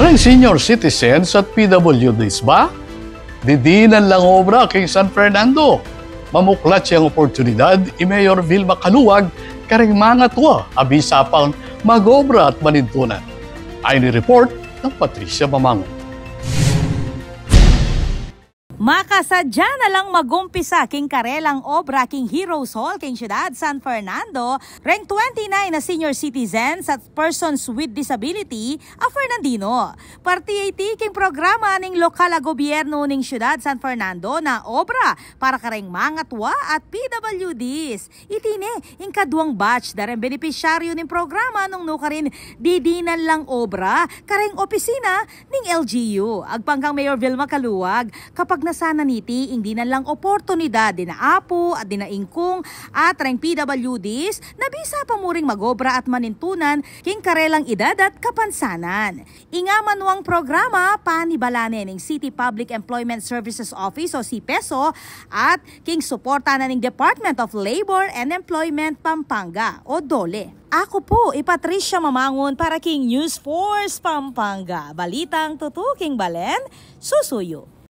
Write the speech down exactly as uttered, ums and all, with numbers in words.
Kareng senior citizens at P W Ds ba? Didinan lang obra king San Fernando. Mamuklat yang oportunidad i Mayor Vilma Caluag kareng mangatua a bisa pang mag-obra at manintunan. Ini report nang Patricia Mamangun. Makasadya na lang magumpisa king karelang obra king Heroes Hall king syudad San Fernando reng twenty-nine na senior citizens at persons with disability a Fernandino. Parti iti king programa ning lokal a gobyerno ning syudad San Fernando na Obra para kareng Mangatua at P W Ds. Iti ne ing kaduang batch da reng benepisyaryo ning programa nung nukarin didinan lang obra kareng opisina ning L G U. Agpang kang Mayor Vilma Caluag, kapagnasan na niti ing dinan lang oportunidad dina apu at dina ingkung at reng P W Ds na bisa pa muring mag-obra at manintunan king karelang edad at kapansanan. Ing amanuang programa panibala ne ning City Public Employment Services Office o CPESO at king suporta na ning Department of Labor and Employment Pampanga o DOLE. Aku pu i Patricia Mamangun para king News Force Pampanga. Balitang tutu king balen, susuyu.